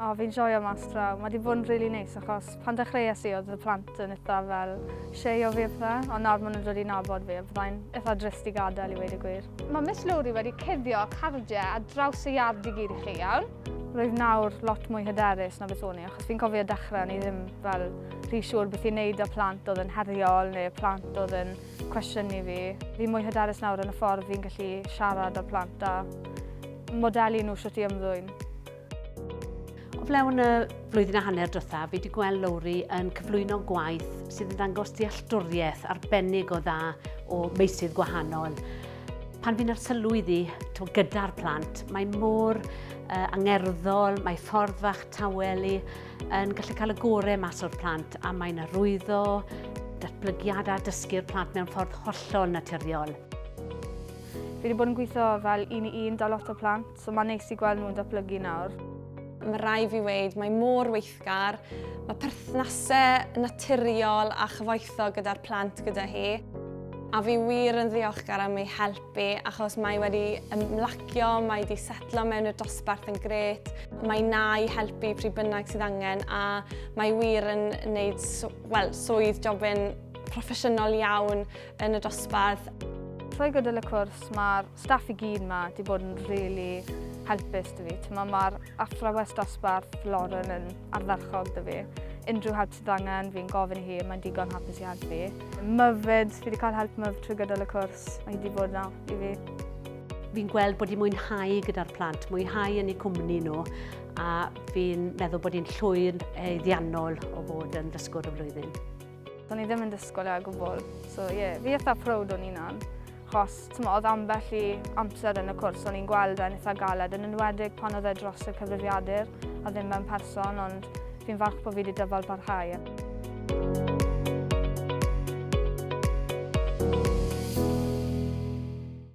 O, fi'n joio mas draw. Mae wedi bod yn rili neis achos pan dechreuais i oedd y plant yn eitha fel shei o fi a pethau, ond nawr maen nhw'n dod i nabod fi a byddai'n eitha drist i gadael i weud y gwir. Mae Miss Lowry wedi cuddio cardiau ar draws y iard i gyd i chi, iawn? Rwyf nawr lot mwy hyderus na beth o'n i, achos fi'n cofio dechrau o'n i ddim fel rhy siŵr beth i wneud â plant oedd yn heriol neu plant oedd yn cwestiynu fi. Fi'n mwy hyderus nawr yn y ffordd fi'n gallu siarad â'r plant a modelu nhw sut i ymddwyn. O flewn y flwyddyn a hanner diwetha, fi wedi gweld Lowri yn cyflwyno gwaith sydd yn dangos dealltwriaeth arbennig o dda o meysydd gwahanol. Pan fi'n arsylwi iddi gyda'r plant, mae mor uh, angerddol, mae ffordd fach tawel i yn gallu cael y gorau mas o'r plant a mae'n arwyddo datblygiad a dysgu'r plant mewn ffordd hollol naturiol. Fi wedi bod yn gweithio fel un i un da lot o plant, so mae'n neis i gweld nhw'n datblygu nawr. Mae rai fi weid, mae mor weithgar, mae perthnasau naturiol a chyfoethog gyda'r plant gyda hi. A fi wir yn ddiolchgar am ei helpu achos mae wedi ymlacio, mae wedi setlo mewn i'r dosbarth yn grêt, mae na i helpu pryd bynnag sydd angen a mae wir yn gwneud well, swydd jobyn proffesiynol iawn yn y dosbarth. Trwy gydol y cwrs, mae'r staff i gyd yma wedi bod yn really helpus dy fi. Mae'r ma athrawes dosbarth Lauren yn ardderchog dy fi. Unrhyw help sydd angen, fi'n gofyn i hi, mae'n digon hapus i helpu. Myfyd, fi wedi cael help myf trwy gydol y cwrs, mae hi wedi bod yna i fi. Fi'n gweld bod hi'n mwynhau gyda'r plant, mwynhau yn eu cwmni nhw, a fi'n meddwl bod hi'n llwyr eiddiannol o fod yn ddysgwr y flwyddyn. O'n i ddim yn disgwyl e o gwbl. So ie, yeah, fi eitha proud o'n hunan. Chos, ti'n oedd ambell i amser yn y cwrs o'n i'n gweld e'n eitha galed, yn enwedig pan oedd e dros y cyfrifiadur a ddim mewn person, ond fi'n falch bod fi wedi dyfal barhau.